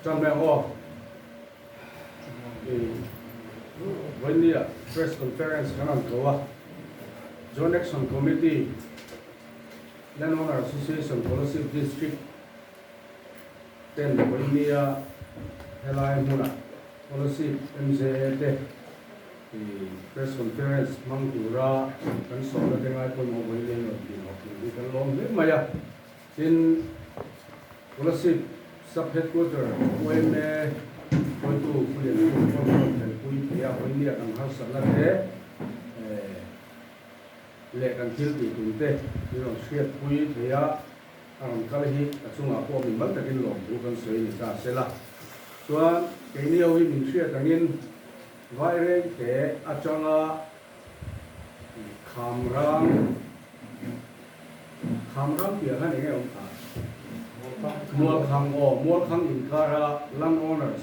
Ṭan mai ang aw. Vawinia press conference kan rawn ko a, Joint Action Committee, Landowner Association Kolasib District ten vawinia helai hmuna Kolasib MJA te press conference hmang tura kan sawmna te ngai pawimawh vawinia in rawn tih hlawh tur hi kan lawm hle mai a. Tin, Kolasib Sub Headquarter yma hruaitu Pu Liankhum pawh rawn thenpui thei a, vawinia kan harsatna te leh kan thil tih tum te min rawn hriatpui thei a, a rawn kal hi a chungah pawh min mal takin lawmthu kan sawi ni ta sela. Chuan keini ho hi min hriat angin Vairengte atanga Khamrang Khamrang piah khan enge awm kha? Mualkhang aw, Mualkhang inkara land owners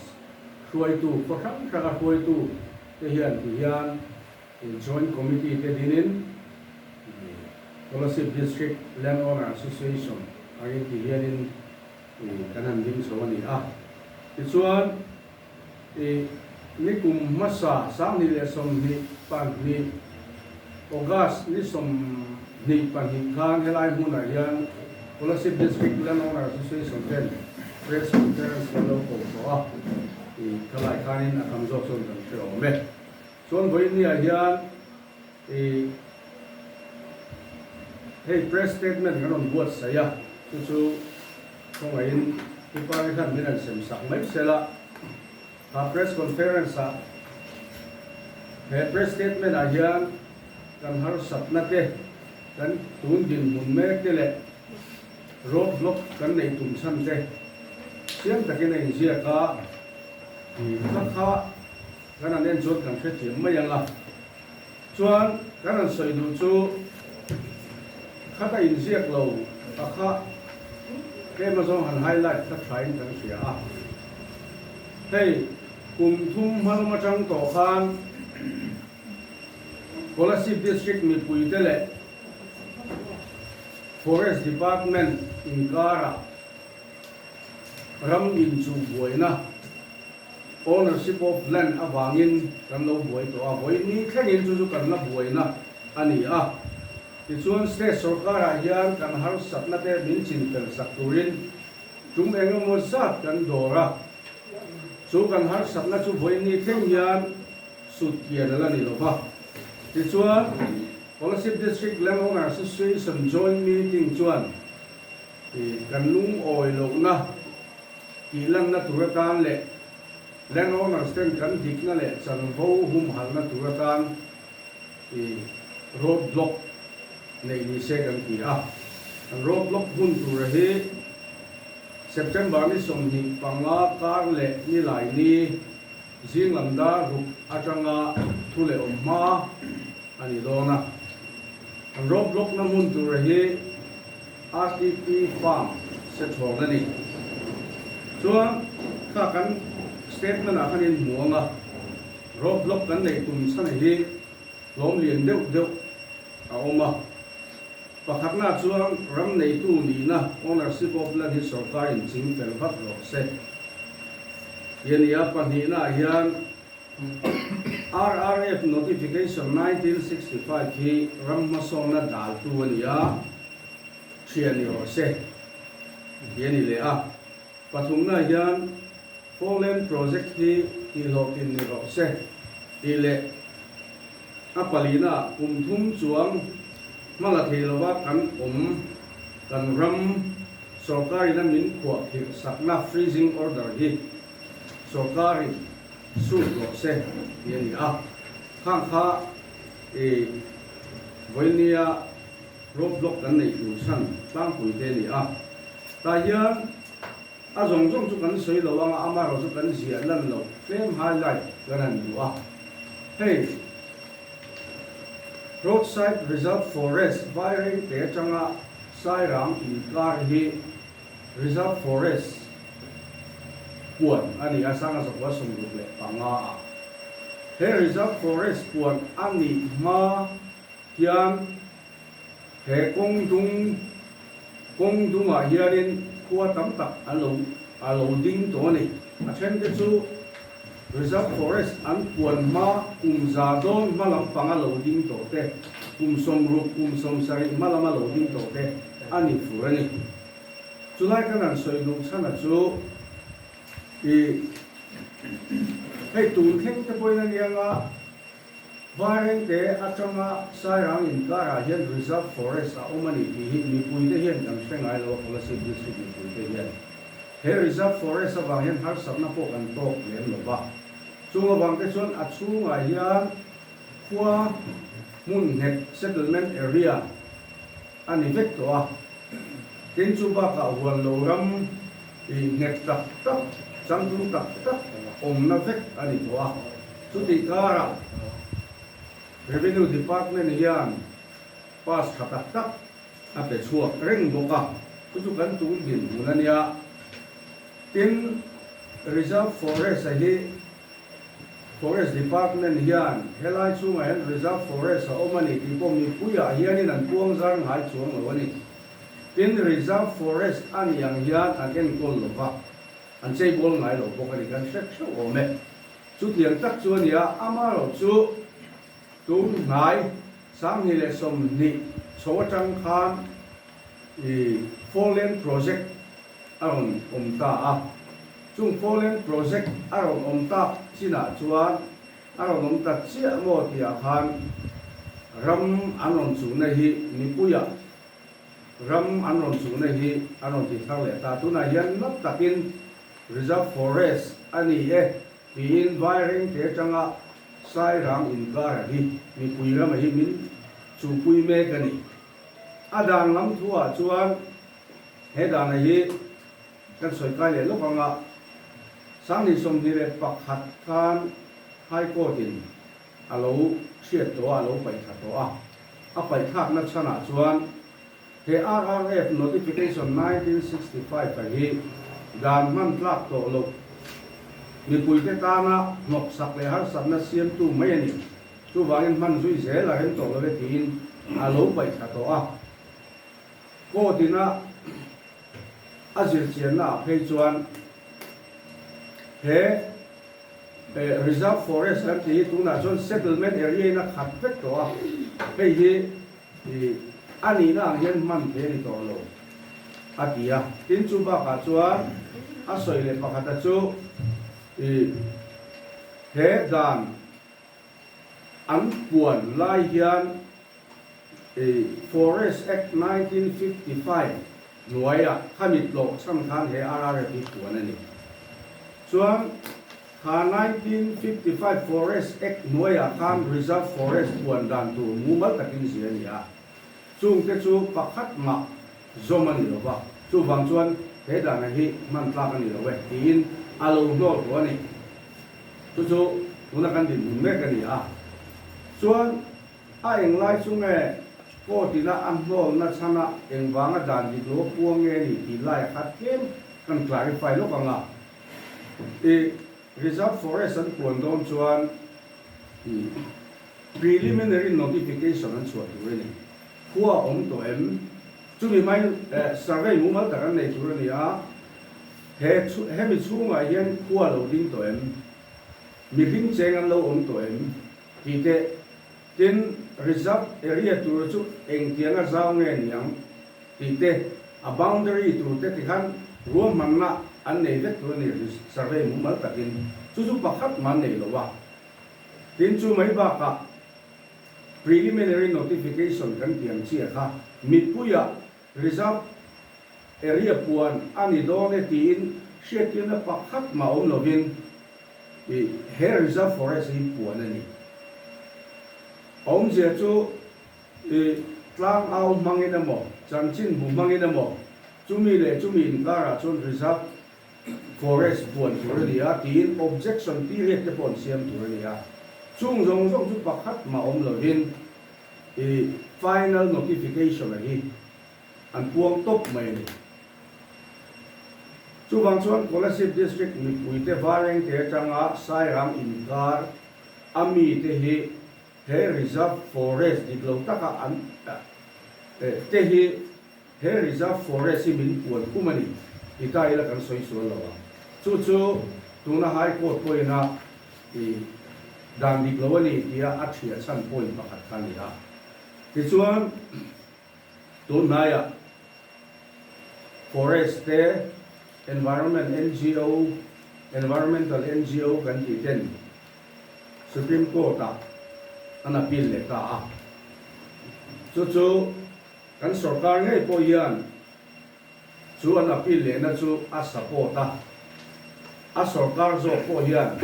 hruaitu, khaw hrang hranga hruaitu te hian ti hian Joint Committee te dinin Kolasib District Land Owner Association angin ti hianin kan han ding chho a ni a. Tichuan. I nikum hmasa 2022 August ni 22 khan helai hmunah hian Kolasib District Landowner Association ten Press Conference kan lo ko tawh a, i khalai khanin a tam zawk chuan kan hre awm e. Chuan vawiinniah hian i hei press statement kan rawn buatsaih a, chu chu Khawngaihin Pu Pari khan min han sem sak mai sel a, kha press conference ah he press statement ah hian kan harsatna te, kan tun dinhmun mek te leh road block kan neih tum chhan te chiang takin a inziak a, kha kha kan han en chuan kan hrethiam mai ang a. Chuan kan han sawi duh chu khata inziak lo a kha tlem azawng han highlight kha thain kan hria a. Hei kum thum hmalum atang tawh khan Kolasib District mipuite leh Forest Department inkarah ram inchuh buaina Ownership of land avangin kan lo buai tawh a, vawi ni thlengin chu chu kan la buaina a ni a. Tichuan state sorkarah hian kan harsatna te min chinfel sak turin tum eng emaw zat kan dawr a, chu kan harsatna chu vawi ni thleng hian sut kian a la ni lo va. Tichuan Kolasib District Land Owner Association Joint Meeting chuan kan lungawi lohna, Tih lanna tur atan leh land owners ten kan dikna leh chanvo humhalhna tur atan i road block neih ni se kan ti a. Kan road block hmun tura hi September ni 25 kar leh nilai ni zing lam dar ruk atanga thu leh awm hma a ni dawn a. Kan road block na hmun tura hi RTP Farm se chhawn a ni. Chuan kha kan statement ah khan in hmu ang a, road block kan neih tum chhan hi hlawm lian deuh deuh a awm a. Pakhatna chuan ram neitu nihna ownership of land hi sorkar in ching fel vat rawh se ti a ni a. Pahnihna ah hian RRF Notification 1965 hi ram hmasawnna daltu a ni a, thian ni rawh se ti a ni leh a. Pathumna hian Four Lane Project hi tihhlawhtlin ni rawh se tih leh a palina kum thum chuang hma la thei lova kan awm kan ram sorkarin a min khuahkhirh sakna freezing order hi sorkarin Sut rawh se tih a ni a, khang kha i vawinia road block kan neih tur chhan tlangpui te a ni a. Tah hian a zawng zawng chu kan sawi lo anga amaherawh chu kan ziah lan loh tlem highlight kan han duh a. Hei roadside reserve forest Vairengte atanga Sairang inkar hi Reserve Forest puan a ni a, 1965 ah. He Reserve Forest puan a nih hma hian he kawng dung kawng dungah hianin khua tam tak an lo. a lo ding tawh a ni. A thente chu Reserve Forest an puan hma kum za dawn hma lampanga lo ding tawh te, kum 60, kum 70 hma lama lo ding tawh te a ni fur a ni. Chulai kan han sawi duh chhana chu i hei tun thleng te pawhin a niang a, Vairengte atanga Sairang inkarah hian Reserve Forest a awm a ni tih hi mipuite hian kan hre ngai lo a, Kolasib District mipuite hian. He Reserve Forest avang hian harsatna pawh kan tawk lem lo va. Chung avang te chuan a chhungah hian khua hmun nghet, settlement area, a ni vek tawh a. Tin chu bakah huan lo ram ih nghet tak tak, changtlung tak tak awmna vek a ni tawh a. Chutih karah Revenue Department hian pass tha tak tak a pe chhuak reng bawk a, chu chu kan tun dinhmun a nia. Tin, Reserve Forest-a hi Forest Department hian helai chhungah hian Reserve Forest a awm a ni tih pawh mipuiah hianin an puang zar ngai chuang lo a ni. Tin, Reserve Forest a nih ang hian an enkawl lo va, an cheibawl ngai lo bawk a ni, kan hre theuh awm e. Chutiang tak chu a ni a, amaherawh chu tun hnai 2020 chho atang khan i Four Lane Project a rawn awm ta a. Chung Four Lane Project a rawn awm tak chinah chuan a rawn awm ta chiah maw tihah khan ram an rawn chuhna hi mipuiah ram an rawn chuhna hi a rawn ti thar leh ta. Tunah hian nat takin Reserve Forest a ni e tiin Vairengte atanga Sairang inkara hi mipui rama hi min chuhpui mek a ni. A dan lam thuah chuan He dana hi kan sawi kai leh lawk ang a, 2021 khan High Court in a lo hriat tawh a, a lo paih thla tawh a. A paih thlakna chhanah chuan he RRF Notification 1965 a hi dan hman tlak tawh loh mipuite tana hnawksak leh harsatna siamtu mai a ni. Chuvangin hman zui zel a rem tawh lo e tiin a lo paih thla tawh a. Court ina a zirchianna ah phei chuan he Reserve Forest kan tih hi tunah chuan Settlement Area in a khat vek tawh a, hei hi a nihna ang hian hman thei a ni tawh lo a ti a. Tin chu bakah chuan a sawi leh pakhata chu he dan an puan lai hian Forest Act 1955 hnuaiah khami tlawh chhan khan he RRF hi puan a ni. Chuan kha 1955 Forest Act hnuaiah khan Reserve Forest puan dan tur mumal takin zir a ni a. Chungte chu pakhat mah zawm a ni lo va, chuvang chuan he dana hi hman tlak a ni lo e tiin a lo hnawl tawh a ni. Chu chu tuna kan dinhmun mek a ni a. Chuan. A englai chu nge court ina a hnawlna chhana engvanga dan dik lo a puang nge ni tih lai a khat tlem kan clarify lawk ang a. I Reserve Forest an puan dawn chuan i preliminary notification an chhuah tur a ni. Khua a awm tawh em? Chumi mai survey mumal tak an nei tur a ni a, he hemi chhungah hian khua lo ding tawh em? Mihring cheng an lo awm tawh em? Tih teh, tin reserve area tur chu engtianga zau nge niang tih te, a boundary tur te tikhan ruahmanna an nei vek tur a ni survey mumal takin chu chu pakhat mah an nei lo a. Tin chu mai bakah preliminary notification kan tih ang chiah kha mipuiah reserve area puan a ni dawn e tiin hriattirna pakhat mah awm lovin I he reserve forest hi puan a ni. Awmzia chu i tlang au hmangin emaw, chanchin bu hmangin emaw, chumi leh chumi inkarah chuan reserve forest puan tur a ni a tiin objection period te pawh an siam tur a ni a. Chung zawng zawng chu pakhat mah awm lovin i final notification a hi an puang tawp mai a ni. Chuvang chuan Kolasib District mipuite Varengte atanga Sairang inkar a mite hi he Reserve Forest dik lo taka an te hi he Reserve Forest hi min puan kum a ni. Ti ta ila kan sawi sual lo ang. Chu chu tuna High Court pawhin a i dan dik lo a ni tia a thiah chhan point pakhat kha a ni a. Tichuan tun hnaiah Forest te, Environment ngo, Environmental ngo kan tih ten Supreme Court ah an appeal leh ta a. Chu chu kan sorkar ngei pawh hian Chu an appeal lehna chu a support a, a sorkar zawk pawh hian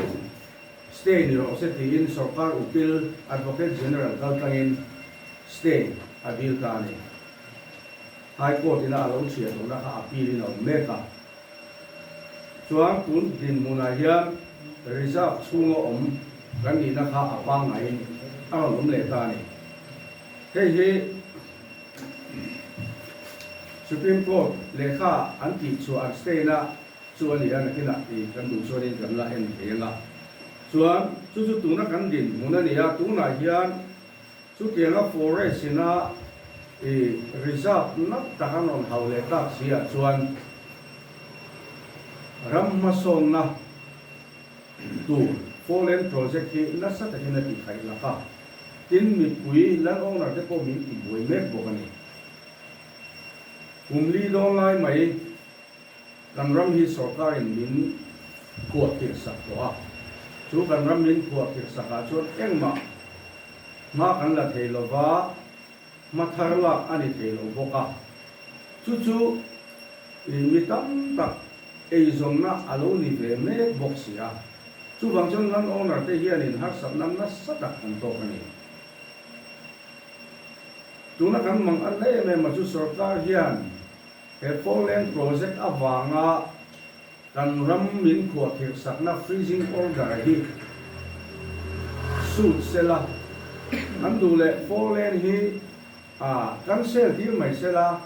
stay ni rawh se tiin sorkar ukil Advocate General kaltlangin stay a dil ta a ni. High Court ina a lo chhiah tawhna kha appeal in a awm mek a. Chuan tun dinhmunah hian reserve chhunga awm kan nihna kha a pangngaiin a rawn awm leh ta a ni. Hei hi. Supreme Court lehkha an tih chhuah an stay na chu a ni a, nakinah tih kan duh chuanin kan la en thei ang a. Chuan chu chu tuna kan dinhmun a ni a, tunah hian chutianga forest ina i reserve nat tak an rawn hau leh tak si ah chuan ram hmasawnna tur Four Lane Project hi nasa takin a tihkhaih lak a. Tin, mipui land owner te pawh min ti buai mek bawk a ni. Kum li dawn lai mai kan ram hi sorkarin min khuah khirh sak tawh a, chu kan ram min khuah khirh sak ah chuan engmah hma kan la thei lo va, hma thar lak a ni thei lo bawk a. Chu chu mi tam tak eizawnna a lo ni ve mek bawk si a. Chuvang chuan land owner te hianin harsatna nasa tak an tawk a ni. Tuna kan mang an em em a chu sorkar hian he Four Lane project avanga kan ram min khuahkhirh sakna freezing order hi sut sela, an duh leh Four Lane hi cancel tir mai sela,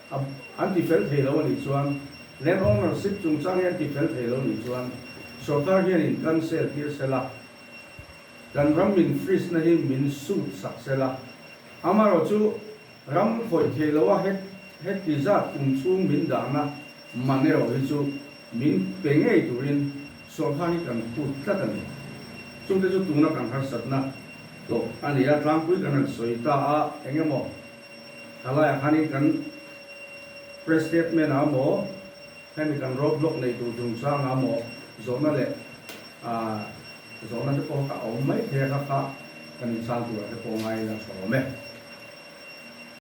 A an ti fel thei lo a nih chuan, land ownership chungchang hi an ti fel thei lo a nih chuan, sorkar hianin cancel tir se la, kan ram min freeze na hi min suit sak se la, amaherawh chu ram khawih thei lo a het heti zat kum chhung min dahna man erawh hi chu min pe ngei turin sorkar hi kan phut tlat a ni. Chungte chu tuna kan harsatna tawh a ni a, tlangpui kan han sawi ta a, eng emaw Thalaiah khanin kan press statement ah maw, hemi kan road block nei tur chungchang ah maw zawhna leh zawhna te pawh kha a awm mai thei a, kha kha kan inchhang turah te pawh ngai ila tha awm e.